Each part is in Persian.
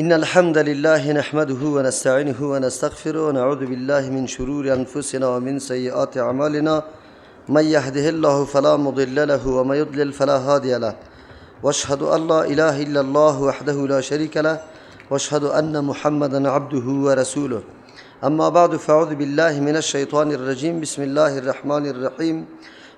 إن الحمد لله نحمده ونستعينه ونستغفره ونعوذ بالله من شرور أنفسنا ومن سيئات أعمالنا، من يهده الله فلا مضل له ومن يضلل فلا هادي له، واشهد أن لا إله إلا الله وحده لا شريك له، واشهد أن محمدا عبده ورسوله. أما بعد، فأعوذ بالله من الشيطان الرجيم. بسم الله الرحمن الرحيم.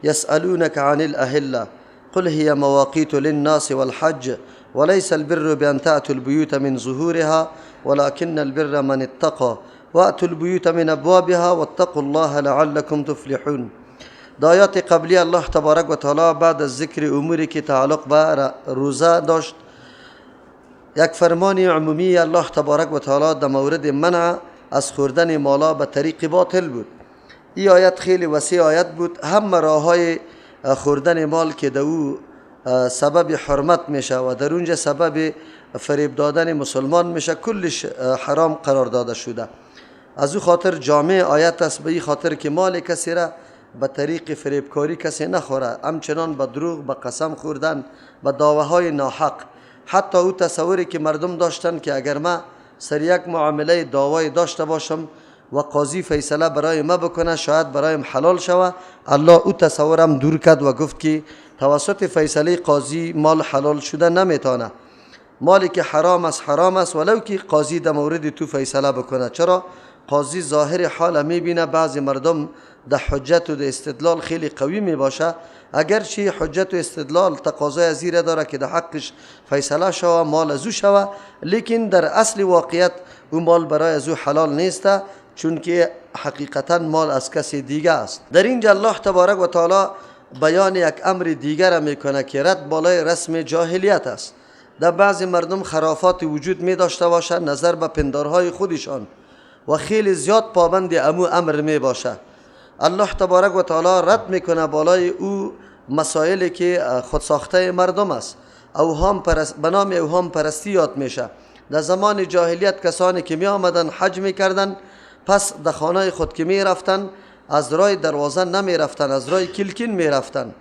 يسألونك عن الأهلة قل هي مواقيت للناس والحج وليس البر بأن تأتوا البيوت من ظهورها ولكن البر من اتقى وأتوا البيوت من أبوابها واتقوا الله لعلكم تفلحون. در آیات قبلی الله تبارک و تعالی بعد از ذکر اموری که تعلق به روزه داشت، یک فرمان عمومی الله تبارک و تعالی در مورد منع از خوردن مالا به طریق باطل بود. این آیت خیلی وسیع آیت بود، همه راههای خوردن مال که در او سبب حرمت میشه و در اونجا سبب فریب دادن مسلمان میشه، کلش حرام قرار داده شده. از او خاطر جامع آیت است، به این خاطر که مال کسی را به طریق فریبکاری کسی نخوره، همچنان به دروغ، به قسم خوردن، به دعوه ناحق. حتی او تصوری که مردم داشتن که اگر ما سر یک معامله دعوای داشته باشم و قاضی فیصله برای ما بکنه شاید برایم حلال شوه، الله او تصورم دور کرد و گفت که توسط فیصله قاضی مال حلال شده نمیتونه. مالی که حرام است حرام است، ولو که قاضی در مورد تو فیصله بکنه. چرا؟ قاضی ظاهر حال میبینه. بعضی مردم در حجت و در استدلال خیلی قوی میباشه، اگرچه حجت و استدلال تقاضای از این داره که در حقش فیصله شوه، مال از او شوه، لیکن در اصل واقعیت او مال برای از او حلال نیست، چون که حقیقتا مال از کسی دیگه است. در اینجا الله تبارک و تعالی بیان یک امر دیگر میکنه که رد بالای رسم جاهلیت است. در بعضی مردم خرافات وجود می داشته باشند نظر به پندارهای خودشان و خیلی زیاد پابند امو امر می باشه. الله تبارک و تعالی رد میکنه بالای او مسائلی که خود ساخته مردم است. اوهام پرست، به نام اوهام پرستی یاد میشه. در زمان جاهلیت کسانی که می آمدن حج میکردن، پس در خانه خود که می رفتن از راه دروازه نمی رفتن، از راه کلکین می رفتن.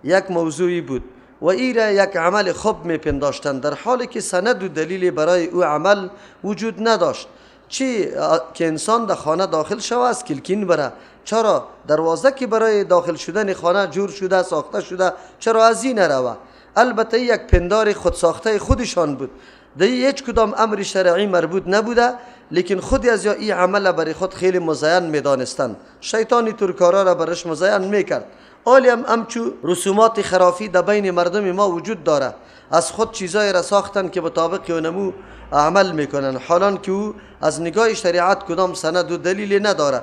یک موضوعی بود و ایره یک عمل خوب می پنداشتن، در حالی که سند و دلیل برای او عمل وجود نداشت. چی که انسان در خانه داخل شوه از کلکین بره، چرا دروازه که برای داخل شدن خانه جور شده ساخته شده چرا از این نروه؟ البته یک پندار خود ساخته خودشان بود، در هیچ کدام امر شرعی مربوط نبوده، لیکن خودی از یا این عمل برای خود خیلی مزین میدانستند. شیطانی ترکارا را برش مزین میکرد. آلی هم همچو رسومات خرافی در بین مردم ما وجود داره، از خود چیزای را ساختن که مطابق اونمو عمل میکنن، حالان که او از نگاه شریعت کدام سند و دلیل نداره.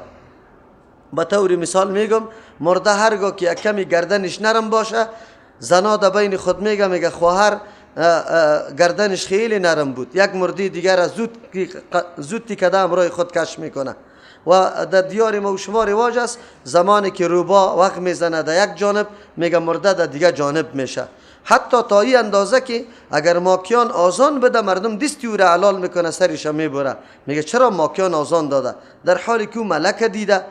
به طور مثال میگم، مرده هرگاه که کمی گردنش نرم باشه، زنا در بین خود میگه، میگه خواهر گردنش خیلی نرم بود. یک مرده دیگر از زود کده امرای خود کش میکنه. و در دیار ما و شما رواج است، زمانی که روبا وقت میزنه در یک جانب، میگه مرده در دیگه جانب میشه. حتی تا این اندازه که اگر ماکیان آزان بده، مردم دستی او را حلال میکنه، سرش میبره، میگه چرا ماکیان آزان داده، در حالی که او ملک دیده.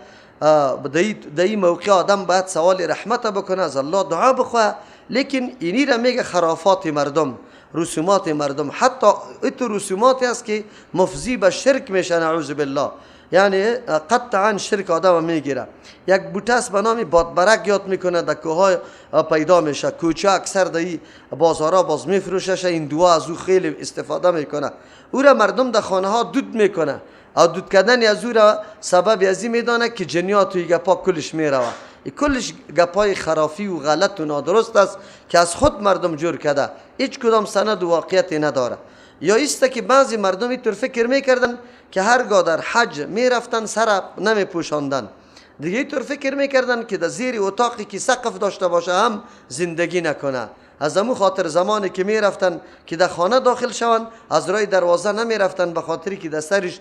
در این موقع آدم باید سوال رحمت بکنه، از الله دعا بخواه، لیکن اینی را میگه خرافات مردم، رسومات مردم. حتی اتو رسوماتی است که مفضی به شرک میشه، نعوذ بالله، یعنی قطعا شرک آدم میگیره. یک بوته است به نام بادبرک یاد میکنه، در کوه‌های پیدا میشه، کوچه اکثر در بازارها باز میفروشه، این دعا از او خیلی استفاده میکنه. او را مردم در خانه ها دود میکنه، او دود کردن از او را سبب از این میدانه که جنیات و گپا کلش میروه. کلش گپای خرافی و غلط و نادرست است که از خود مردم جور کرده، هیچ کدام سند و واقعیت نداره. یا ایست که بعضی مردم اینطور فکر میکردن که هرگاه در حج میرفتن سر نمیپوشاندن، دیگه اینطور فکر میکردن که در زیر اتاقی که سقف داشته باشه هم زندگی نکنه. از امو خاطر زمانی که میرفتن که در خانه داخل شوند، از راه دروازه نمیرفتن، به خاطری که در سرش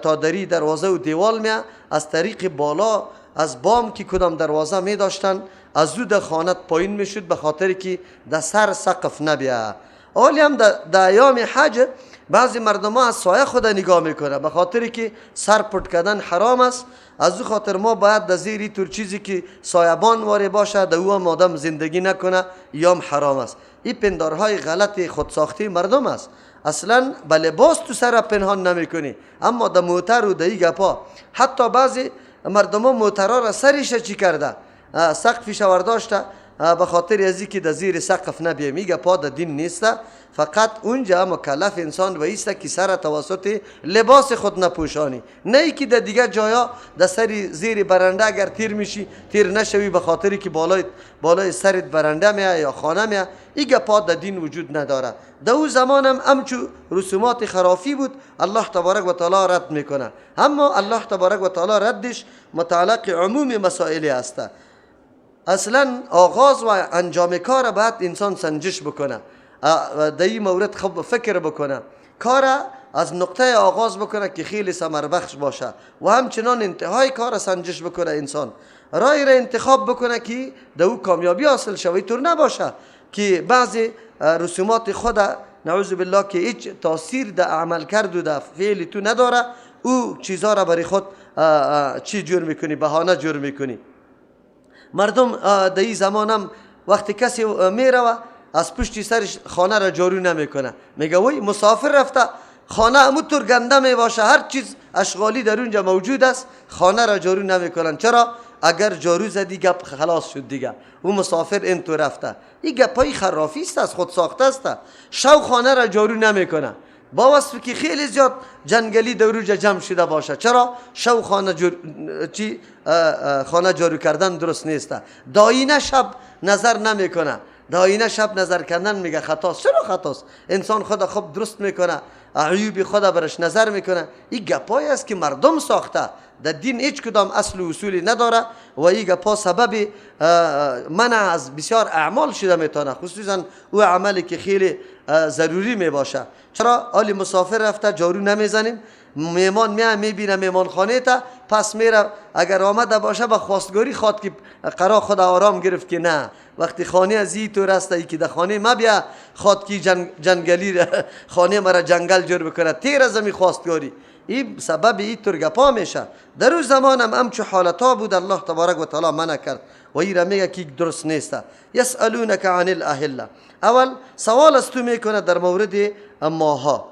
تا دری دروازه و دیوال میه، از طریق بالا از بام که کدام دروازه می داشتن از او در خانه پایین میشد، به خاطری که در سر سقف نبیه. حالی هم در ایام حج بعضی مردم ها از سایه خود نگاه میکنه، به خاطری که سر پټ کردن حرام است. از او خاطر ما باید در زیر تور چیزی که سایبان واره باشه در او هم آدم زندگی نکنه، یام حرام است. این پندارهای غلط خودساخته مردم است. اصلا به لباس تو سر پنهان نمیکنی، اما در موتر و در این گپا حتی بعضی مردم ها موترها را سرش چی کرده، سقفش ورداشته به خاطر از که در زیر سقف نبیه. این گپا در دین نیست. فقط اونجا مکلف انسان و ایست که سر توسط لباس خود نپوشانی، نه ای که در دیگر جایا در سر زیر برنده اگر تیر میشی تیر نشوی به خاطری که بالای سرت برنده میه یا خانه میه. این گپا در دین وجود نداره. در او زمان هم همچو رسومات خرافی بود، الله تبارک و تعالی رد میکنه. اما الله تبارک و تعالی ردش متعلق عموم مسائل است. اصلا آغاز و انجام کار باید انسان سنجش بکنه، در این مورد خب فکر بکنه، کار از نقطه آغاز بکنه که خیلی ثمر بخش باشه و همچنان انتهای کار سنجش بکنه. انسان رای را انتخاب بکنه که در او کامیابی حاصل شوی، طور نباشه که بعضی رسومات خود نعوذ بالله که هیچ تاثیر در عمل کرد و در فعل تو نداره، او چیزها را برای خود چی جور میکنی، بهانه جور میکنی. مردم در این زمان هم وقتی کسی میروه از پشتی سرش خانه را جارو نمیکنه، میگه وای مسافر رفته، خانه همونطور گنده میباشه، هر چیز اشغالی در اونجا موجود است، خانه را جارو نمیکنن. چرا؟ اگر جارو زدی گپ خلاص شد دیگه، او مسافر اینطور رفته. این گپای خرافی است، از خود ساخته است. شو خانه را جارو نمیکنه با وصف که خیلی زیاد جنگلی در اونجا جمع شده باشه. چرا؟ شو خانه خانه جارو کردن درست نیست. داینه شب نظر نمیکنه، داینه شب نظر کردن میگه خطاست. چرا خطاست؟ انسان خود خوب درست میکنه، عیوب خود برش نظر میکنه. این گپای است که مردم ساخته، در دین هیچ کدام اصل و اصولی نداره و این گپا سبب منع از بسیار اعمال شده میتونه، خصوصا او عملی که خیلی ضروری میباشه. چرا آلی مسافر رفته جارو نمیزنیم، میمان میه میبینه میمان خانه تا پس میره، اگر آمده باشه به خواستگاری خواد که قرار خود آرام گرفت که نه، وقتی خانه از این طور است ای که در خانه ما بیا خواد که جنگلی خانه مرا جنگل جور بکنه، تیر از می خواستگاری. این سبب این طور گپا میشه. در اون زمان هم همچو حالتا بود، الله تبارک و تعالی منع کرد و این را میگه که درست نیست. یسألونک عن الاهله، اول سوال از تو میکنه در مورد ماها.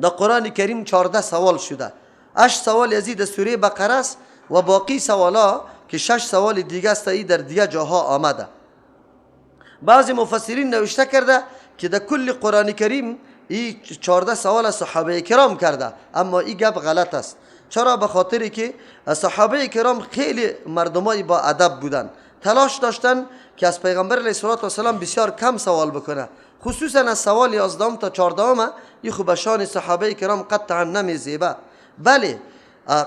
در قرآن کریم 14 سوال شده، 8 سوال از این در سوره بقره است و باقی سوالا که 6 سوال دیگه است ای در دیگه جاها آمده. بعضی مفسرین نوشته کرده که در کل قرآن کریم این 14 سوال صحابه کرام کرده، اما این گپ غلط است. چرا؟ به خاطر که صحابه کرام خیلی مردمای با ادب بودن، تلاش داشتن که از پیغمبر علیه الصلاة والسلام بسیار کم سوال بکنه، خصوصا از سوال 11 تا 14 این خو به شان صحابه کرام قطعا نمیزیبه. بله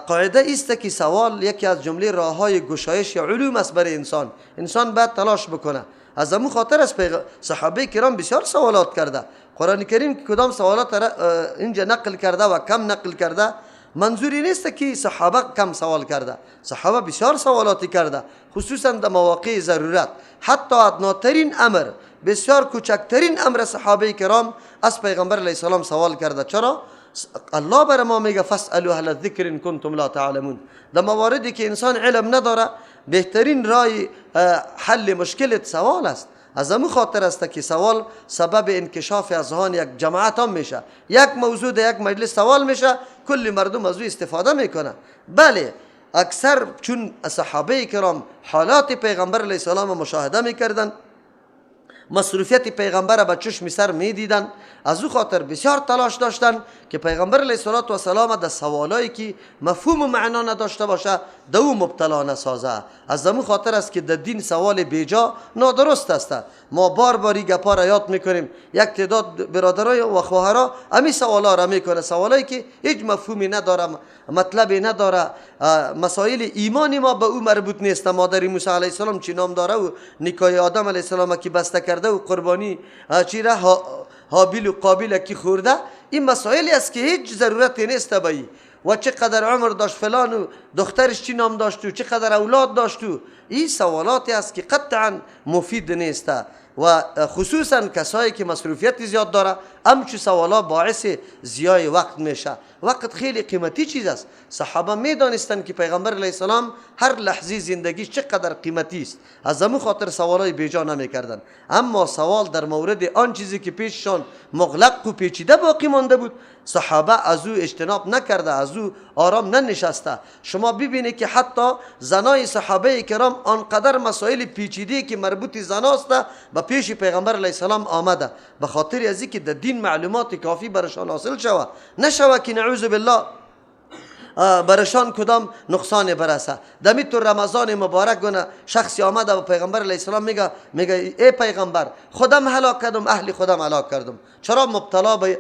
قاعده است که سوال یکی از جمله راههای گشایش علوم است برای انسان، انسان باید تلاش بکنه. از امو خاطر از صحابه کرام بسیار سوالات کرده. قرآن کریم که کدام سوالات را اینجا نقل کرده و کم نقل کرده، منظوری نیست که صحابه کم سوال کرده، صحابه بسیار سوالاتی کرده، خصوصا در مواقع ضرورت. حتی ادناترین امر، بسیار کوچکترین امر صحابه کرام از پیغمبر علیه السلام سوال کرده. چرا؟ الله بر ما میگه فاسالوا اهل الذکر ان کنتم لا تعلمون. در مواردی که انسان علم نداره، بهترین راه حل مشکل سوال است. از امو خاطر است که سوال سبب انکشاف اذهان یک جماعت هم میشه. یک موضوع در یک مجلس سوال میشه، کل مردم از او استفاده میکنه. بله اکثر چون صحابه کرام حالات پیغمبر علیه السلام مشاهده میکردن، مصروفیت پیغمبر به چشم سر میدیدن، از او خاطر بسیار تلاش داشتن که پیغمبر علیه الصلاة والسلام در سوالایی که مفهوم و معنا نداشته باشه در او مبتلا نسازه. از امو خاطر است که در دین سوال بیجا نادرست است. ما بار باری گپا را یاد میکنیم، یک تعداد برادرای و خواهرا امی سوالا را میکنه، سوالایی که هیچ مفهومی نداره، مطلبی نداره، مسائل ایمانی ما به او مربوط نیست. مادر موسی علیه السلام چی نام داره و نکای آدم علیه السلام کی بسته کرده و قربانی چی را هابیل و قابیل کی خورده، این مسائلی است که هیچ ضرورتی نیست به ای و چقدر عمر داشت فلان و دخترش چی نام داشت و چقدر اولاد داشت و این سوالاتی است که قطعا مفید نیست و خصوصا کسایی که مصروفیت زیاد داره همچو سوالا باعث زیای وقت میشه. وقت خیلی قیمتی چیز است. صحابه میدانستند که پیغمبر علیه السلام هر لحظه زندگیش چقدر قیمتی است، از همون خاطر سوالای بیجا نمیکردن. اما سوال در مورد آن چیزی که پیششان مغلق و پیچیده باقی مانده بود، صحابه از او اجتناب نکرده، از او آرام ننشسته. شما ببینید که حتی زنای صحابه کرام آنقدر مسائل پیچیده که مربوط زناست به پیش پیغمبر علیه السلام آمده، به خاطر از اینکه در دین معلومات کافی برشان حاصل شوه، نشوه که نعوذ بالله برشان کدام نقصان برسه. دمی تو رمضان مبارک گونه شخصی آمده و پیغمبر علیه السلام میگه ای پیغمبر، خودم هلاک کردم، اهل خودم هلاک کردم. چرا مبتلا به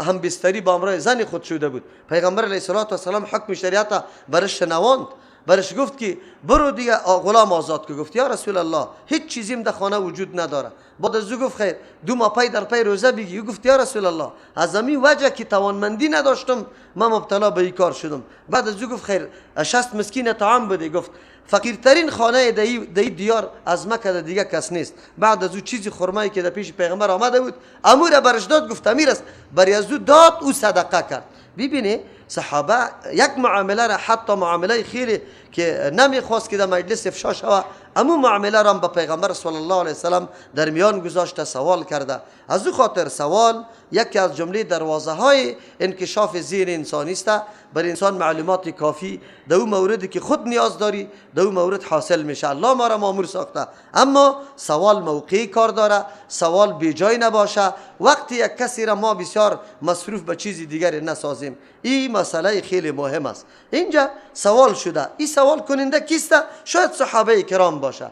هم بستری با امرای زن خود شده بود؟ پیغمبر علیه السلام حکم شریعت برش شنواند، برش گفت که برو دیگه غلام آزاد که. گفت یا رسول الله هیچ چیزیم در خانه وجود نداره. بعد از او گفت خیر، 2 ماه پی در پی روزه بگی. گفت یا رسول الله از همین وجه که توانمندی نداشتم من مبتلا به این کار شدم. بعد از او گفت خیر، 60 مسکین طعام بده. گفت فقیرترین خانه دی دیار از مکه دیگه کس نیست. بعد از او چیزی خرمایی که در پیش پیغمبر آمده بود امور برش داد، گفت امیر است، بر از او داد، او صدقه کرد. ببینی صحابه یک معامله را، حتی معامله خیلی که نمیخواست که در مجلس افشا شوه، امو معامله را به پیغمبر صلی الله علیه وسلم در میان گذاشته، سوال کرده. از او خاطر سوال یکی از جمله دروازه های انکشاف ذهن انسانی است. بر انسان معلومات کافی در او موردی که خود نیاز داری در او مورد حاصل میشه. الله ما را مامور ساخته، اما سوال موقعی کار داره، سوال بی جای نباشه. وقتی یک کسی را ما بسیار مصروف به چیزی دیگری نسازیم، این مسئله خیلی مهم است. اینجا سوال شده، این سوال کننده کیست؟ شاید صحابه کرام باشه.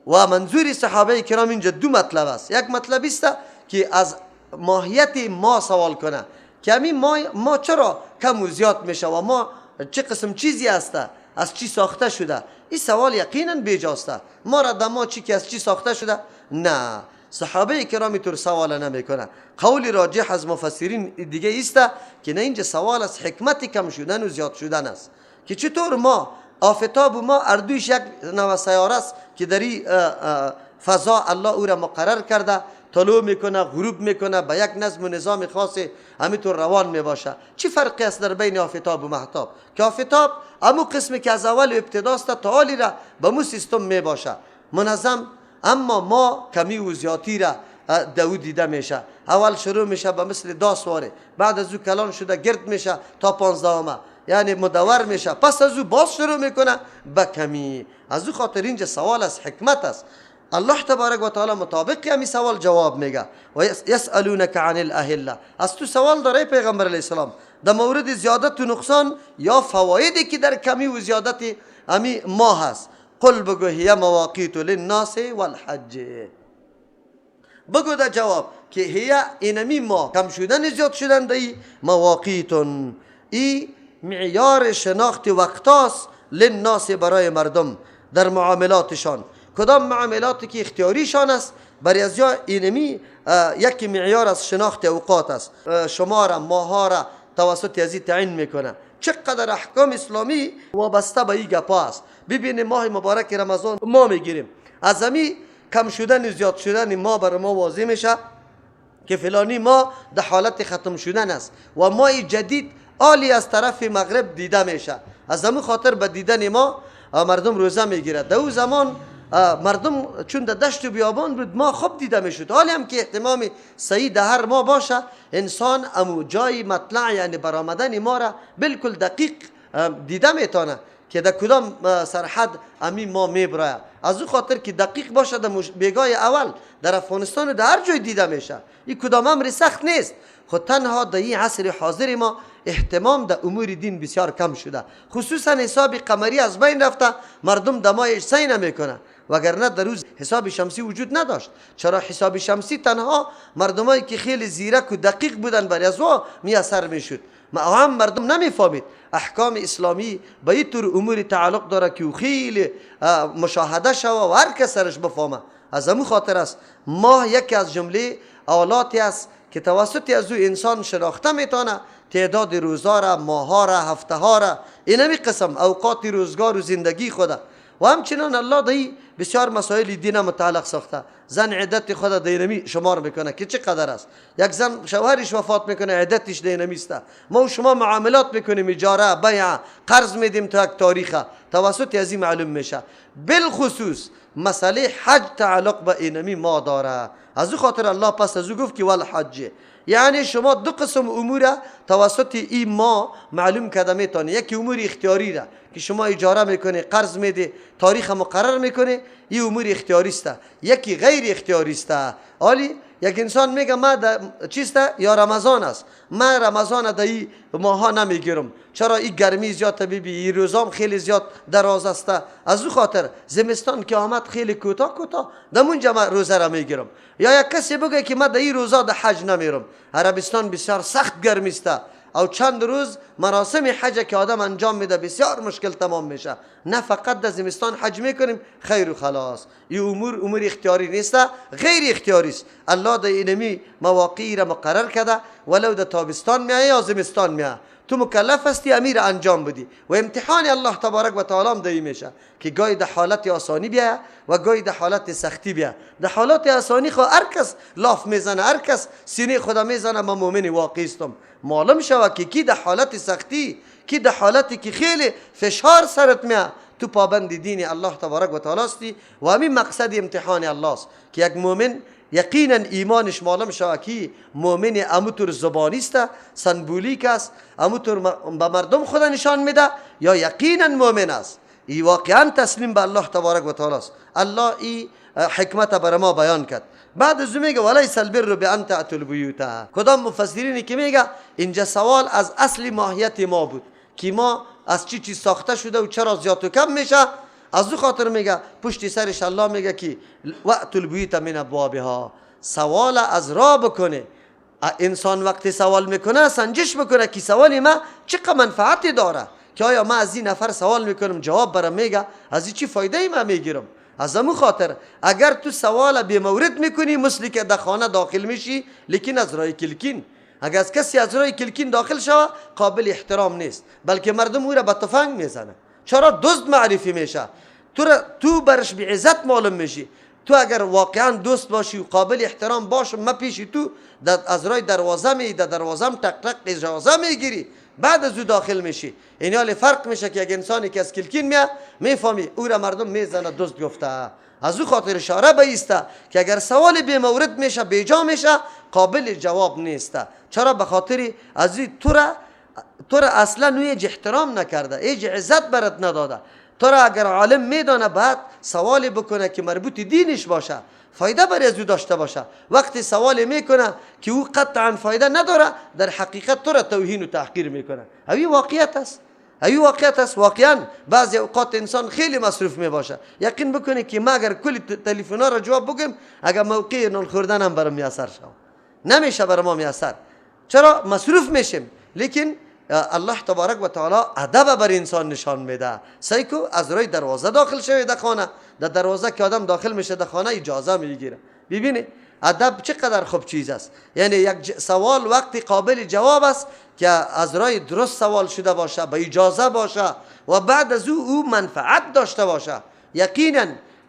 و منظور صحابه کرام اینجا دو مطلب است. یک مطلب است که از ماهیت ما سوال کنه که همین ما چرا کم و زیاد میشه و ما چه قسم چیزی است، از چی ساخته شده. این سوال یقینا بیجاست. ما را دما چی که از چی ساخته شده؟ نه، صحابه کرام طور سوال نمیکنه. قول راجح از مفسرین دیگه است که نه، اینجا سوال از حکمت کم شدن و زیاد شدن است که چطور ما آفتاب و ما اردویش یک نوع سیاره است که در این فضا الله او را مقرر کرده، طلوع میکنه، غروب میکنه، به یک نظم و نظام خاص همینطور روان میباشه. چی فرقی است در بین آفتاب و مهتاب؟ که آفتاب امو قسمی که از اول ابتداست تا حالی را به مو سیستم میباشه منظم، اما ما کمی و زیادی را دو دیده میشه. اول شروع میشه به مثل داسواره، بعد از او کلان شده گرد میشه تا 15، یعنی مدور میشه، پس از او باز شروع میکنه به کمی. از او خاطر اینجا سوال از حکمت است. الله تبارک و تعالی مطابق همی سوال جواب میگه. و یسألونک عن الاهله، از تو سوال داره پیغمبر علیه السلام در مورد زیادت و نقصان یا فوایدی که در کمی و زیادت همی ماه هست. قل بگو هی مواقیت للناس والحج. بگو در جواب که هی اینمی ما کم شدن زیاد شدن دی مواقیتون، ای معیار شناخت وقتاست للناس برای مردم در معاملاتشان. کدام معاملاتی که اختیاریشان است، برای از یا اینمی یک معیار از شناخت اوقات است. شما را ماها را توسط ازی تعیین میکنه. چقدر احکام اسلامی وابسته به این گپا است. ببینیم ماه مبارک رمضان ما میگیریم، از همی کم شدن زیاد شدن ما برای ما واضح میشه که فلانی ما در حالت ختم شدن است و ماه جدید عالی از طرف مغرب دیده میشه. از همون خاطر به دیدن ما مردم روزه میگیره. در او زمان مردم چون در دشت و بیابان بود ما خوب دیده میشد. حالی هم که اهتمام صحیح در هر ما باشه، انسان امو جای مطلع یعنی برآمدن ما را بالکل دقیق دیده میتونه که در کدام سرحد امی ما میبرایه. از او خاطر که دقیق باشه در بیگاه اول در افغانستان و در هر جای دیده میشه. این کدام امر سخت نیست. خود تنها در این عصر حاضر ما اهتمام در امور دین بسیار کم شده، خصوصا حساب قمری از بین رفته، مردم دمایش سعی نمیکنه، وگرنه در روز حساب شمسی وجود نداشت. چرا حساب شمسی تنها مردمایی که خیلی زیرک و دقیق بودن برای از او می اثر میشد، ما هم مردم نمیفهمید. احکام اسلامی به این طور امور تعلق داره که خیلی مشاهده شوه و هر کس سرش بفهمه. از همون خاطر است ماه یکی از جمله آلاتی است که توسط از او انسان شناخته میتونه تعداد روزا را، ماها را، هفته ها را، اینمی قسم اوقات روزگار و زندگی خوده. و همچنان الله دی بسیار مسائل دین متعلق ساخته. زن عدت خود دینمی شمار میکنه که چه قدر است. یک زن شوهرش وفات میکنه عدتش دینمی است. ما و شما معاملات میکنیم، اجاره، بیع، قرض میدیم تا یک تاریخه، توسط از این معلوم میشه. بالخصوص مسئله حج تعلق به اینمی ما داره. از او خاطر الله پس از او گفت که والحج، یعنی شما دو قسم امور توسط این ما معلوم کرده میتونی. یکی امور اختیاری را که شما اجاره میکنی، قرض میدی، تاریخ مقرر میکنی، این امور اختیاری است. یکی غیر اختیاری است. حالی یک انسان میگه ما چیست یا رمضان است، من رمضان در این ماها نمیگیرم، چرا این گرمی زیاد طبیبی، این روزام خیلی زیاد دراز است، از او خاطر زمستان که آمد خیلی کوتاه کوتاه در اونجا من روزه را میگیرم. یا یک کسی بگه که من در این روزا در حج نمیرم، عربستان بسیار سخت گرمی است او چند روز مراسم حج که آدم انجام میده بسیار مشکل تمام میشه، نه فقط در زمستان حج میکنیم خیر و خلاص. این امور امور اختیاری نیست، غیر اختیاری است. الله در اینمی مواقعی را مقرر کرده، ولو در تابستان میایه یا زمستان میایه تو مکلف هستی امیر انجام بدی. و امتحان الله تبارک و تعالی هم دی میشه که گاهی در حالت آسانی بیایه و گاهی در حالت سختی بیایه. در حالت آسانی خو هر کس لاف میزنه، هر کس سینه خدا میزنه من مؤمن واقعی استم. معلوم شوه که کی در حالت سختی، کی در حالتی که خیلی فشار سرت میاد، تو پابند دین الله تبارک و تعالی هستی. و همین مقصد امتحان الله است که یک مؤمن یقینا ایمانش معلوم شوه که مؤمن اموتور زبانی است، سنبولیک است، اموتور به مردم خدا نشان میده، یا یقینا مؤمن است، ای واقعا تسلیم به الله تبارک و تعالی است. الله ای حکمت بر ما بیان کرد. بعد از میگه ولیس البر بان تأتوا البیوت. کدام مفسرینی که میگه اینجا سوال از اصل ماهیت ما بود که ما از چی چیز ساخته شده و چرا زیاد و کم میشه. از او خاطر میگه پشت سرش الله میگه که وأتوا البیوت من ابوابها. سوال از را بکنه انسان، وقتی سوال میکنه سنجش بکنه که سوال ما چقدر منفعتی داره، که آیا ما از این نفر سوال میکنم جواب برام میگه، از این چی فایده ای ما میگیرم. از امو خاطر اگر تو سوال به مورد میکنی مثل که در خانه داخل میشی، لیکن از راه کلکین، اگر از کسی از راه کلکین داخل شوه قابل احترام نیست، بلکه مردم او را به تفنگ میزنه. چرا دزد معرفی میشه، تو برش به عزت معلوم میشی. تو اگر واقعا دوست باشی و قابل احترام باشم، ما پیشی تو از راه دروازه می، در دروازه تق تق اجازه میگیری، بعد از او داخل میشی. این حال فرق میشه که یک انسانی که از کلکین میاد میفهمی او را مردم میزنه دزد گفته. از او خاطر اشاره به ایسته که اگر سوال بی مورد میشه، بیجا میشه، قابل جواب نیسته. چرا؟ به خاطر از تو را اصلا هیچ احترام نکرده، هیچ عزت برات نداده. تو را اگر عالم میدانه بعد سوال بکنه که مربوط دینش باشه، فایده برای از او داشته باشه. وقتی سوال میکنه که او قطعا فایده نداره، در حقیقت تو را توهین و تحقیر میکنه. این واقعیت است، این واقعیت است. واقعا بعضی اوقات انسان خیلی مصروف میباشه، یقین بکنه که ما اگر کل تلفن را جواب بگیم، اگر موقع نان خوردن هم برام میسر شو نمیشه، برای ما میسر. چرا؟ مصروف میشیم. لیکن الله تبارک و تعالی ادب بر انسان نشان میده. سعی کو از روی دروازه داخل شوی در خانه، در دروازه که آدم داخل میشه در خانه اجازه میگیره. ببینی ادب چقدر خوب چیز است. یعنی یک سوال وقتی قابل جواب است که از رای درست سوال شده باشه، به اجازه باشه و بعد از او منفعت داشته باشه. یقینا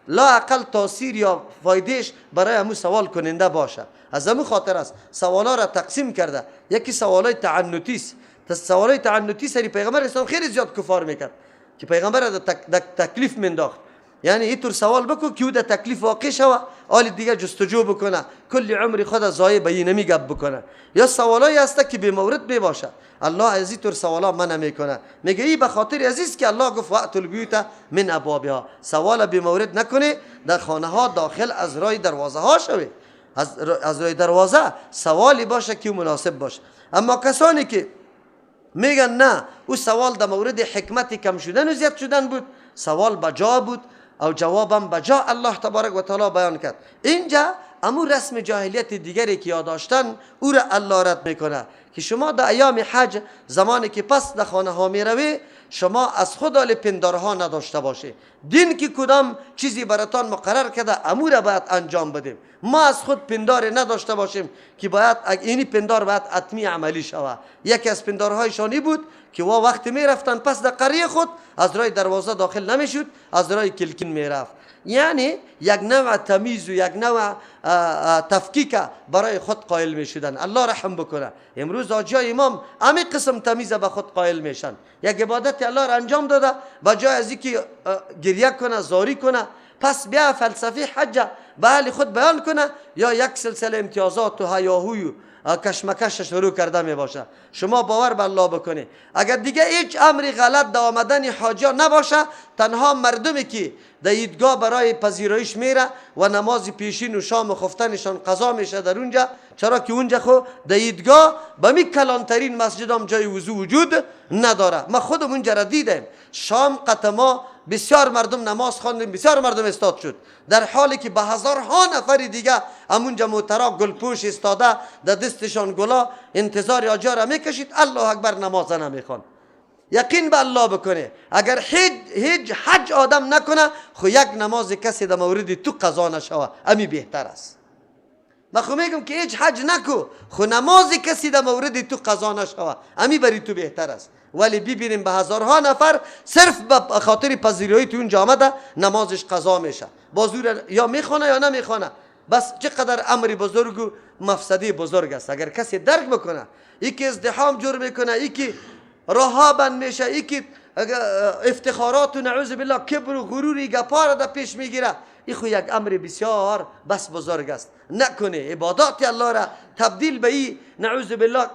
لا اقل تاثیر یا فایدهش برای همون سوال کننده باشه. از همون خاطر است سوالا را تقسیم کرده. یکی سوالای تعنتی است. سوالای تعنتی سری پیغمبر اسلام خیلی زیاد کفار میکرد که پیغمبر را در تکلیف منداخت. یعنی اینطور سوال بکن که او در تکلیف واقع شوه، آل دیگه جستجو بکنه، کل عمر خود ضایع به این نمی گپ بکنه. یا سوالایی هست که به مورد بباشه. الله از اینطور سوالا منع میکنه. میگه ای به خاطر عزیز که الله گفت وأتوا البیوت من ابوابها، سوال به مورد نکنه، در خانه ها داخل از رای دروازه ها شوه، از رای دروازه سوالی باشه که مناسب باشه. اما کسانی که میگن نه او سوال در مورد حکمت کم شدن و زیاد شدن بود، سوال بجا بود او جوابم بجا الله تبارک و تعالی بیان کرد. اینجا امو رسم جاهلیت دیگری که یاد داشتن او را الله رد میکنه که شما در ایام حج زمانی که پس در خانه ها میروی، شما از خود آل پندارها نداشته باشه. دین که کدام چیزی براتان مقرر کرده امور باید انجام بدیم. ما از خود پندار نداشته باشیم که باید اینی پندار باید اتمی عملی شوه. یکی از پندارهایشانی بود که وا وقتی میرفتن پس در قریه خود از راه دروازه داخل نمیشد، از راه کلکین میرفت. یعنی یک نوع تمیز و یک نوع تفکیک برای خود قائل میشدن. الله رحم بکنه امروز حاجیای امام امی قسم تمیز به خود قائل میشن. یک عبادت الله را انجام داده، با جای از اینکه گریه کنه زاری کنه، پس بیا فلسفه حج به اهل خود بیان کنه یا یک سلسله امتیازات و هیاهوی و کشمکش شروع کرده می باشه. شما باور به الله بکنی اگر دیگه هیچ امری غلط در آمدن حاجی نباشه، تنها مردمی که در عیدگاه برای پذیرایش میره و نماز پیشین و شام و خفتنشان قضا میشه در اونجا، چرا که اونجا خو در عیدگاه به می کلانترین مسجد هم جای وضو وجود نداره. ما خودم اونجا را دیدم، شام قطما بسیار مردم نماز خواندیم، بسیار مردم استاد شد، در حالی که به هزارها نفر دیگه همونجا موترا گلپوش استاده در دستشان گلا انتظار آجا را میکشید، الله اکبر نماز نمیخوان. یقین به الله بکنه اگر هیچ حج آدم نکنه خو یک نماز کسی در مورد تو قضا نشوه، امی بهتر است. من خو میگم که هیچ حج نکو خو نماز کسی در مورد تو قضا نشوه، امی بری تو بهتر است. ولی ببینیم به هزارها نفر صرف به خاطر پذیرایی تو اونجا آمده نمازش قضا میشه، بازور یا میخوانه یا نمیخوانه. بس چقدر امر بزرگ و مفسده بزرگ است اگر کسی درک بکنه. یکی ازدحام جور میکنه، یکی راه بند میشه، یکی افتخارات و نعوذ بالله کبر و غروری گپا را در پیش میگیره. این خو یک امر بسیار بس بزرگ است. نکنه عبادات الله را تبدیل به این نعوذ بالله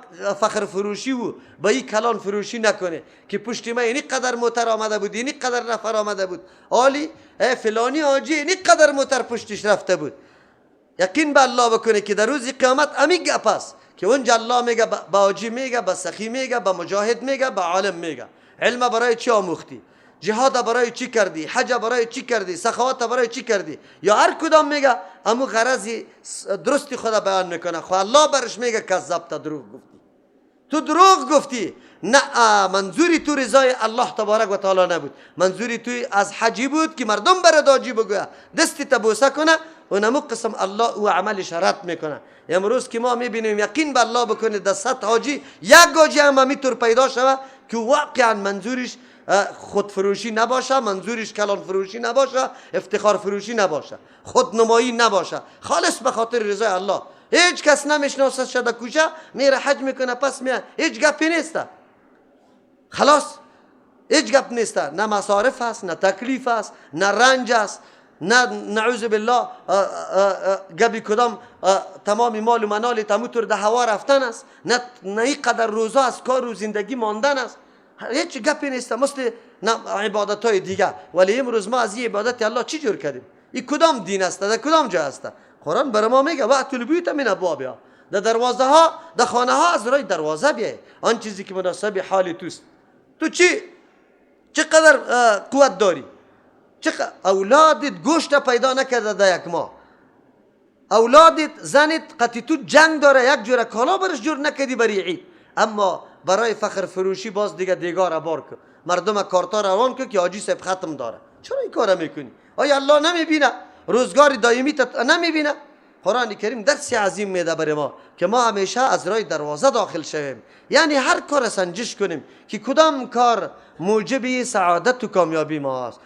فخر فروشی و به این کلان فروشی نکنه که پشت ما اینی قدر موتر آمده بود، اینی قدر نفر آمده بود، آلی فلانی حاجی اینی قدر موتر پشتش رفته بود. یقین به الله بکنه که در روز قیامت امی گپ است که اونجا الله میگه به حاجی میگه، به سخی میگه، به مجاهد میگه، به عالم میگه. علم برای چی آموختی؟ جهاد برای چی کردی؟ حج برای چی کردی؟ سخاوت برای چی کردی؟ یا هر کدام میگه امو غرض درستی خدا بیان میکنه. خو الله برش میگه کذبت، دروغ گفتی، تو دروغ گفتی. نه منظوری تو رضای الله تبارک و تعالی نبود، منظوری تو از حجی بود که مردم برات حاجی بگویه، دستی تبوسه کنه و نمو قسم الله او عملش رد میکنه. امروز که ما میبینیم یقین به الله بکنه در 100 حاجی یک حاجی هم همیطور پیدا شوه که واقعا منظورش خودفروشی نباشه، منظورش کلان فروشی نباشه، افتخار فروشی نباشه، خودنمایی نباشه، خالص به خاطر رضای الله. هیچ کس نمیشناسه شده کوچه میره حج میکنه پس میاد، هیچ گپی نیست، خلاص هیچ گپ نیست، نه مصارف هست، نه تکلیف است، نه رنج است، نه نعوذ بالله گبی کدام تمام مال و منال تموتر ده هوا رفتن است، نه اینقدر روزا از کار و زندگی ماندن است، هیچ گپی نیست مثل عبادت های دیگه. ولی امروز ما از این عبادت الله چی جور کردیم؟ این کدام دین است؟ در کدام جا است؟ قرآن برای ما میگه وأتوا البیوت من ابوابها، در دروازه ها، در خانه ها از راه دروازه بیای، آن چیزی که مناسب حال توست. تو چی چقدر قوت داری؟ چقدر اولادت گوشت پیدا نکرده در یک ماه، اولادت زنت قطی تو جنگ داره، یک جوره کالا برش جور نکردی برای عید، اما برای فخر فروشی باز دیگه دیگاره بار کن، مردم کارتا روان کن که حاجی صاحب ختم داره. چرا این کارا میکنی؟ آیا الله نمیبینه؟ روزگار دائمی نمیبینه؟ قرآن کریم درس عظیم میده برای ما که ما همیشه از راه دروازه داخل شویم، یعنی هر کار سنجش کنیم که کدام کار موجب سعادت و کامیابی ما است.